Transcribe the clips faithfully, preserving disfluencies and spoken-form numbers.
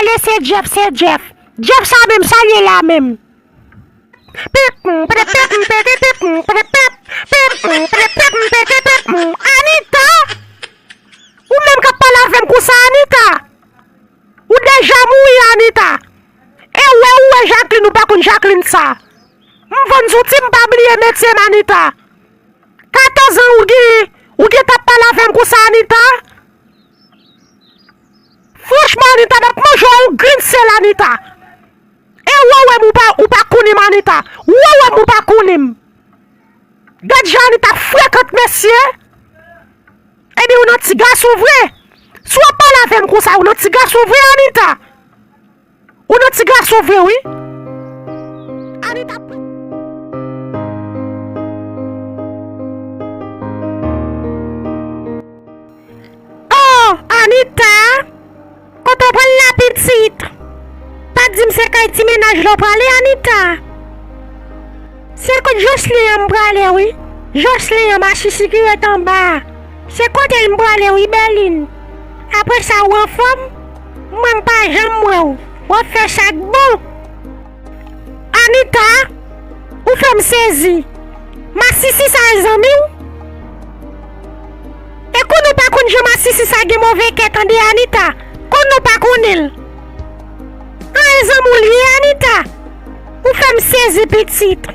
Pale se Jeff, se Jeff. Jeff sa menm, sa l ye la menm? Pip, m, pede, pip, m, pede, pip, m, pede, pip, pip, m, pede, pip, m, pede, pip, m. Anita! Ou menm k ap pale avè m konsa, Anita! Ou deja mouri, Anita! E ou wè, ou wè Jacqueline, ou pa konn Jacqueline sa. M vann zouti, m pa bliye metye m, Anita. Katòz an ou genyen, ou gentan ap pale avè m konsa, Anita? Franchman, Anita, m ap manje w yon grenn sèl, Anita. E ou wè m, ou pa, ou pa konnen m, Anita. Ou wè m, ou pa konnen m. Gad jan Anita frekant, mesye. Ebyen, ou nan ti gason vre. Si w ap pale avè m konsa, ou nan ti gason vre, Anita. Ou nan ti gason vre, wi. Anita. Oh, Anita! Kote w pral la, pitit? Pa di m se kay ti mennaj la w prale, Anita? Se kot Jocelyn an m prale, wi. Jocelyn an, masisi ki ret anba a. Se kote l m prale, wi, Bèlin. Apre sa, ou anfòm? Mwen, m pa janm wè w. W ap fè sa k bon. Anita, ou fè m sezi. Masisi sa e zanmi w? E konnen w pa konn jan masisi sa gen move kè, tande, Anita? Konnen w pa konnen l? An, e zanmi w li ye, Anita? Ou fè m sezi, pitit.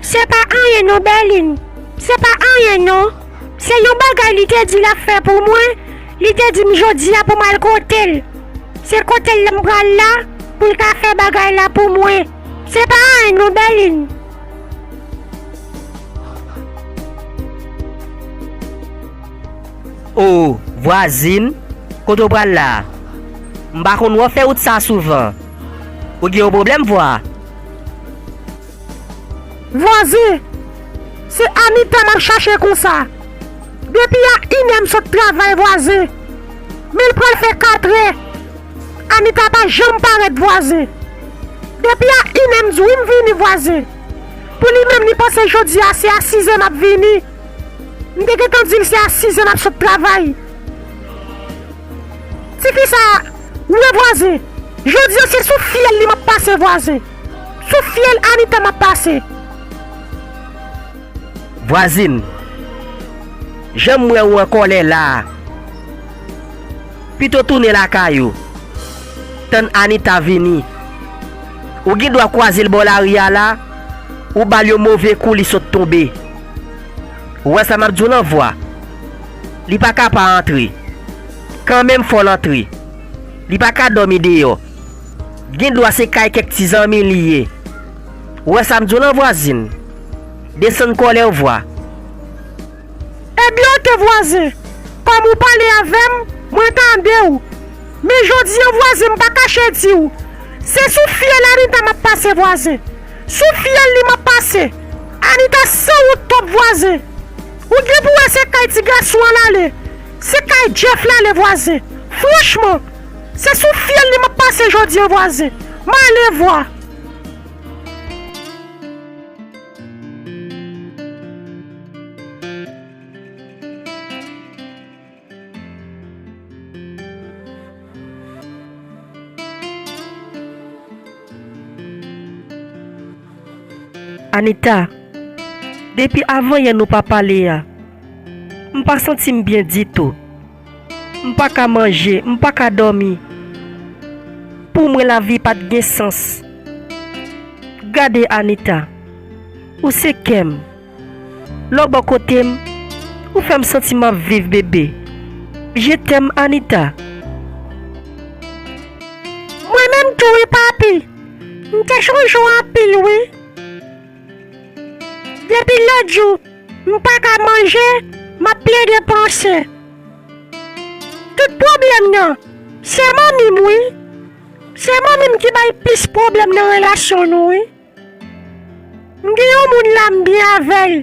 Se pa anyen non, Bèlin. Se pa anyen non. Se yon bagay li te di l ap fè pou mwen. Li te di m jodi a pou m al kote l. Se kote l m pral la pou l ka fè bagay la pou mwen. Se pa anyen non, Bèlin. O, vwazin, kote w pral la? M pa konn wè w fè wout sa souvan. Ou gen yon pwoblèm, vwa? Vwazen, se Anita m ap chache konsa. Depi a inè m sot travay, vwazen. Men l pral fè katrè. Anita pa janm parèt, vwazen. Depi a inè m di w wi m vini, vwazen. Pou li menm, li panse jodi a se a sizè m ap vini. M te gentan di l se a sizè m ap sot travay. Tifi sa, ou wè vwazen, jodi a se sou fyèl li m ap pase, vwazen. Sou fyèl Anita m ap pase. Vwazin, jan m wè w an kòlè la a, pito tounen lakay ou, tann Anita vini. Ou gen dwa kwaze l bò lari a la, ou ba l yon move kou, li sot tonbe. Ou wè sa m ap di w lan, vwa? Li pa ka pa antre. Kanmenm, fò l antre. Li pa ka dòmi deyò. Gen dwa se kay kèk ti zanmi li ye. Ou wè sa m di w lan, vwazin? Desann kòlè w, vwa. Ebyen, oke, vwazen. Kòm ou pale avè m, mwen tande w. Men jodi a, vwazen, m pa kache di w, se sou fyèl Anita m ap pase, vwazen. Sou fyèl li m ap pase. Anita sanwont twòp, vwazen. Ou gen pou wè se kay ti gason an l ale. Se kay Jeff l ale, vwazen. Franchman, se sou fyèl li m ap pase jodi a, vwazen. M ale, vwa. Anita, depi avanyè nou pa pale a, m pa santi m byen ditou. M pa ka manje, m pa ka dòmi. Pou mwen, lavi pa t gen sans. Gade, Anita, ou se kè m. Lè w bò kote m, ou fè m santi m ap viv, bebe. Je t'aime, Anita. Mwen menm tou wi, papi. M te chonje w anpil, wi. Depi lòt jou, m pa ka manje, m ap plede panse. Tout pwoblèm nan, se manmi m, wi. Se manmi m ki bay plis pwoblèm nan relasyon nou, wi. M gen yon moun la, m byen avè l.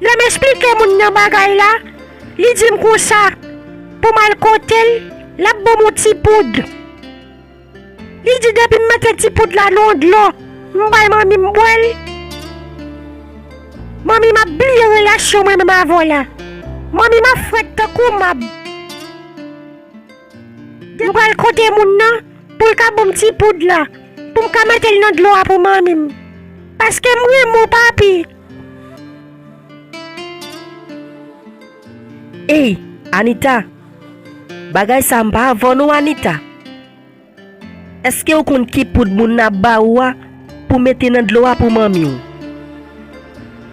Lè m esplike moun nan bagay la, li di m konsa, pou m al kote l, l ap ban m yon ti poud. Li di depi m mete ti poud la nan yon dlo, m bay manmi m bwè l, manmi m ap bliye relasyon mwen menm avè w la. Manmi m ap frèt tankou mab. De Pral kote moun nan pou l ka ban m ti poud la, pou m ka mete l nan dlo a pou manmi m. Paske m renmen w, papi. Ey, Anita! Bagay sa a m pa avè w non, Anita. Èske w konn ki poud moun nan ap ba ou a pou mete nan dlo a pou manmi w?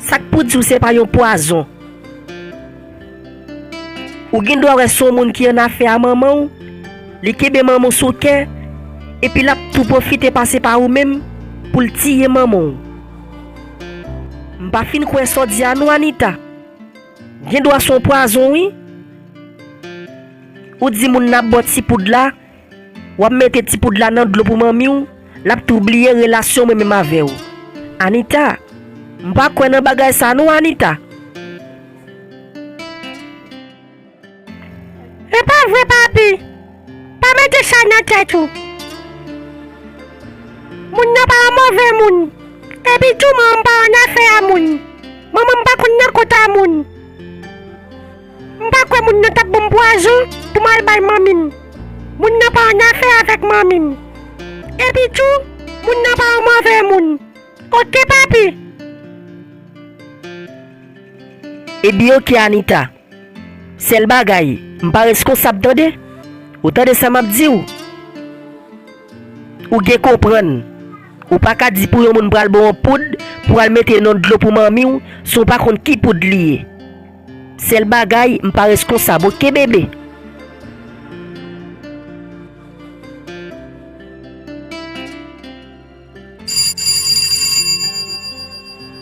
Sa k pou di w se pa yon pwazon? Ou gen dwa wè se yon moun ki annafè a manman w, li kenbe manman w sou kè, epi l ap tou pwofite pase pa ou menm pou l tiye manman w. M pa fin kwè sa w di a non, Anita. Gen dwa se yon pwazon, wi. Ou di moun nan ap ba w ti poud la, w ap mete ti poud la nan dlo pou manmi w, l ap tou bliye relasyon mwen menm avè w. Anita, m pa kwè nan bagay sa non, Anita. E pa vre, papi. Pa mete sa nan tèt ou. Moun nan pa yon move moun. Epi tou, manman m pa annafè a moun. Manman m pa konn nan kont a moun. M pa kwè moun nan t ap ban m pwazon pou m al bay manmi m. Moun nan pa annafè avèk manmi m. Epi tou, moun nan pa yon move moun. Oke, papi? Ebyen, oke, Anita. Sèl bagay, m pa reskonsab, tande? Ou tande sa m ap di w? Ou gen konprann. Ou pa ka di pou yon moun pral ba w yon poud, pou al mete nan dlo pou manmi w, san w pa konn ki poud li ye. Sèl bagay, m pa reskonsab, oke, bebe?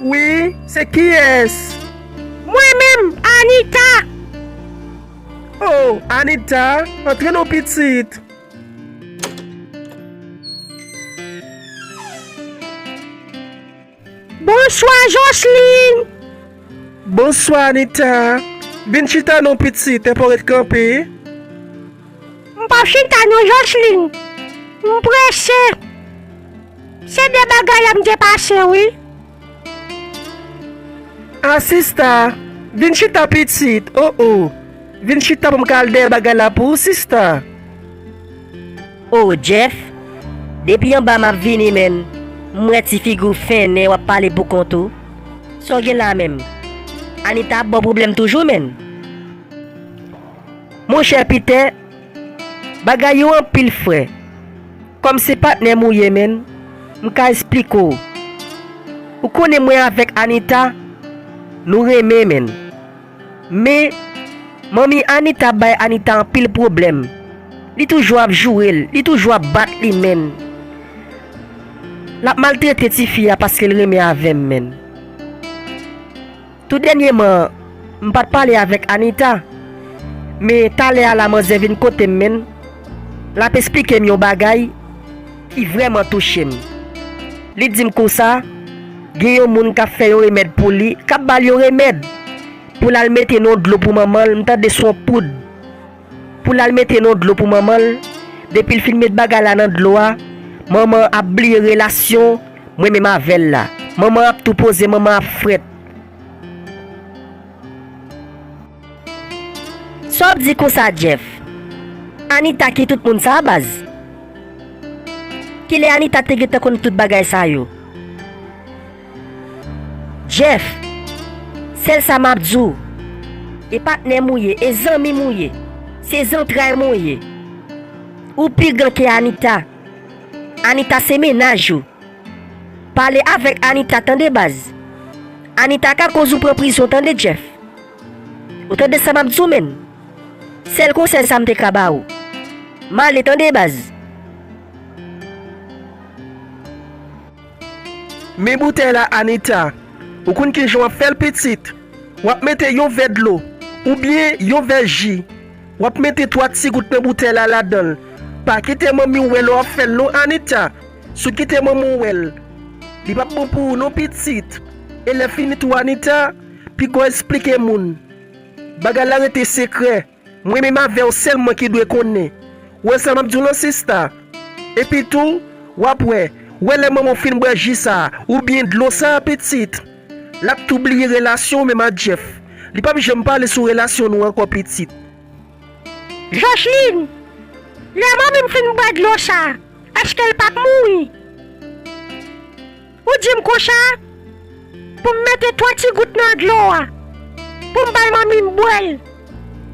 Wi, se kiyès? Mwen menm, Anita. Oh, Anita, antre non, pitit. Bonswa, Jocelyn. Bonswa, Anita. Vin chita non, pitit, e pa w ret kanpe. M p ap chita non, Jocelyn. M prese. Se de bagay la m te pase, wi. Ah, sista, vin chita, pitit. Oh, oh. Vin chita pou m ka al dèyè bagay la pou ou, sista. Oh, Jeff, depi anba m ap vini, menn. M wè ti figi w fennen, w ap pale pou kont ou. Sa w gen la menm? Anita ap ba w pwoblèm toujou, menn. Monchè Peter, bagay yo anpil, frè. Kòm se patnè m ou ye, menn, m ka esplike w. Ou konnen mwen avèk Anita, nou renmen, menn. Men, manmi Anita bay Anita anpil pwoblèm. Li toujou ap joure l, li toujou ap bat li, menn. L ap maltrete tifi a paske l renmen avè m, menn. Tou dènyèman, m pa t pale avèk Anita, men talè a la manzè vin kote m, menn. L ap esplike m yon bagay ki vrèman touche m. Li di m konsa, gen yon moun k ap fè yon remèd pou li, k ap ba l yon remèd pou l al mete nan dlo pou manman l, m tande se yon poud. Pou l al mete nan dlo pou manman l, depi l fin met bagay la nan dlo a, manman an ap bliye relasyon mwen menm avè l la. Manman an ap tou poze, manman an ap frèt. Sa w ap di konsa, Jeff? Anita ki tout moun sa a, baz? Kilè Anita te gentan konn tout bagay sa yo? Jeff, sèl sa m ap di w, e patnè m ou ye, e zanmi m ou ye, se zantray mwen w ye. Ou pi gran ke Anita. Anita se mennaj ou. Pale avèk Anita, tande, baz. Anita ka koz ou pran prizon, tande, Jeff. Ou tande sa m ap di w, menn? Sèl konsèy sa m te ka ba ou. M ale, tande, baz. Men boutèy la, Anita. Ou konn kijan w ap fè l, pitit? W ap mete yon vè dlo, oubyen yon vè ji. W ap mete twa ti gout nan boutèy la ladan l. Pa kite manmi w wè lè w ap fè l non, Anita. Si w kite manman w wè l, li p ap bon pou ou non, pitit. E lè fini tou, Anita, piga w esplike moun. Bagay la rete sekrè. Mwen menm avè w sèlman ki dwe konnen. Ou wè sa m ap di w lan, sista? Epi tou, w ap wè, wè lè manman w fin bwè ji sa a, oubyen dlo sa a, pitit, l ap tou bliye relasyon w menm ak Jeff. Li p ap janm pale sou relasyon nou ankò, pitit. Jocelyn, Lè manmi m fin bwè dlo sa, èske l p ap mouri? Ou di m konsa, pou m mete twa ti gout nan dlo a, pou m bay manmi m bwè l,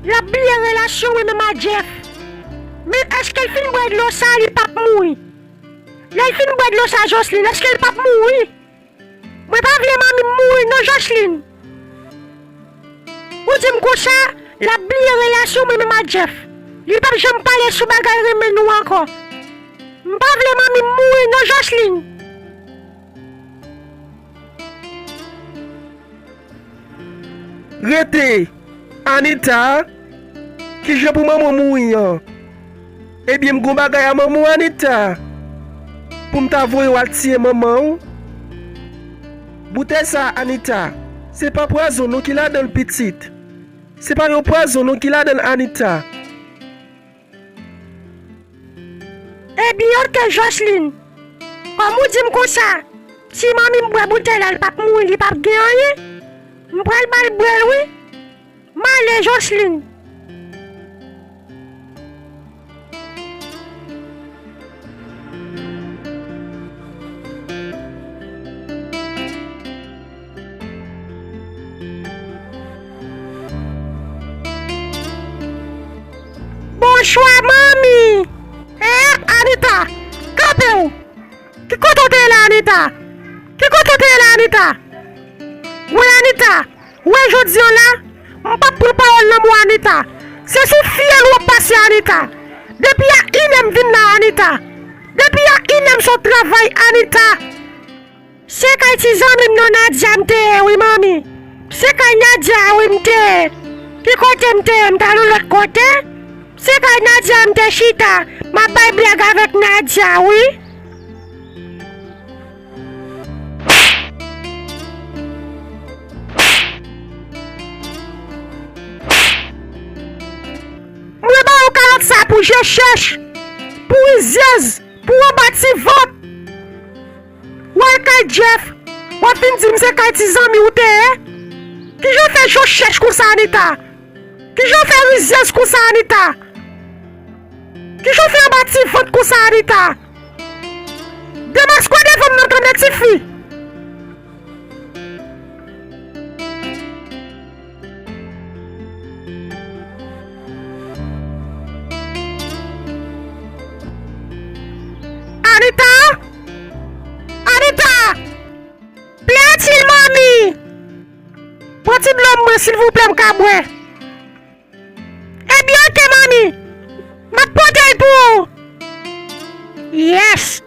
l ap bliye relasyon mwen menm a Jeff. Men èske l fin bwè dlo sa, li p ap mouri? Lè l fin bwè dlo sa, Jocelyn, èske l p ap mouri? Mwen pa vle manmi m mouri non, Jocelyn. Ou di m konsa, l ap bliye relasyon mwen menm a Jeff. Li p ap janm pale sou bagay renmen nou ankò. M pa vle manmi m mouri non, Jocelyn. Rete! Anita, kijan pou manman w mouri an? Ebyen, m gon bagay a manman w, Anita, pou m ta voye w al tiye manman w. Boutèy sa a, Anita, se pa pwazon non ki ladan l, pitit. Se pa yon pwazon non ki ladan l, Anita. Ebyen, oke, Jocelyn. Kòm ou di m konsa, si manmi m bwè boutèy la, l p ap mouri, li p ap gen anyen. M pral ba l bwè l, wi. M ale, Jocelyn. Bonswa, manmi! Eh, Anita, kanpe w! Ki kote w te ye la, Anita? Ki kote w te ye la, Anita? Wi, Anita, wè jodi an la, m p ap pran pawòl nan men w, Anita. Se sou fyèl w ap pase, Anita. Depi a inè m vin la, Anita. Depi a inè m sot travay, Anita. Se kay ti zanmi m nan Nadia m te ye wi, manmi. Se kay Nadia wi m te ye. Ki kote m te ye? M t al yon lòt kote? Se kay Nadia m te chita. M ap bay blag avèk Nadia wi. Mwen ba ou kalòt sa pou je chèch, pou rizyèz, pou anba ti vant. W al kay Jeff, w ap vin di m se kay ti zanmi w te ye? Kijan w fè je chèch konsa, Anita? Kijan w fè rizyèz konsa, Anita? Kijan w fè anba ti vant konsa, Anita? Demaske w devan m nan, tande, tifi. Anita! Anita! Plaît-il, manmi? Pran ti dlo mwen, silvouplè, m ka bwè. Ebyen, oke, manmi. M ap pote l pou ou. Yes.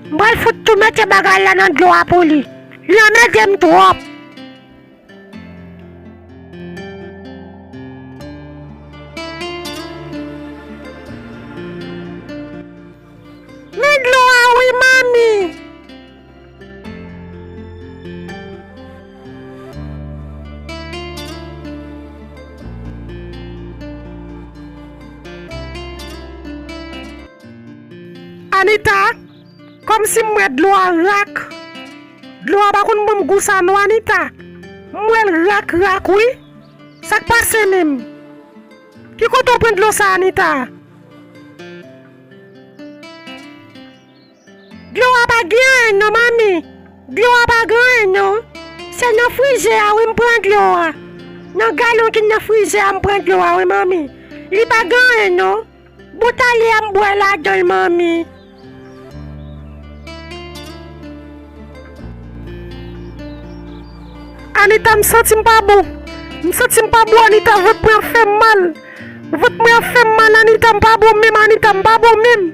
M pral fout tou mete bagay la nan dlo a pou li. Li anmède m twòp. Men dlo a wi, manmi. Anita, kòmsi m wè dlo a rak. Dlo a pa konn ban m gou sa non, Anita. M wè l rak rak wi. Sa k pase menm? Ki kote w pran dlo sa, Anita? Dlo a pa gen anyen non, manmi. Dlo a pa gen anyen non. Se nan frizè a wi m pran dlo a. Nan galon ki nan frizè a m pran dlo a wi, manmi. Li pa gen anyen non. Bout ale a m bwè ladan l, manmi. Anita, m santi m pa bon. M santi m pa bon, Anita, vant mwen ap fè m mal. Vant mwen ap fè m mal, Anita, m pa bon menm, Anita, m pa bon menm.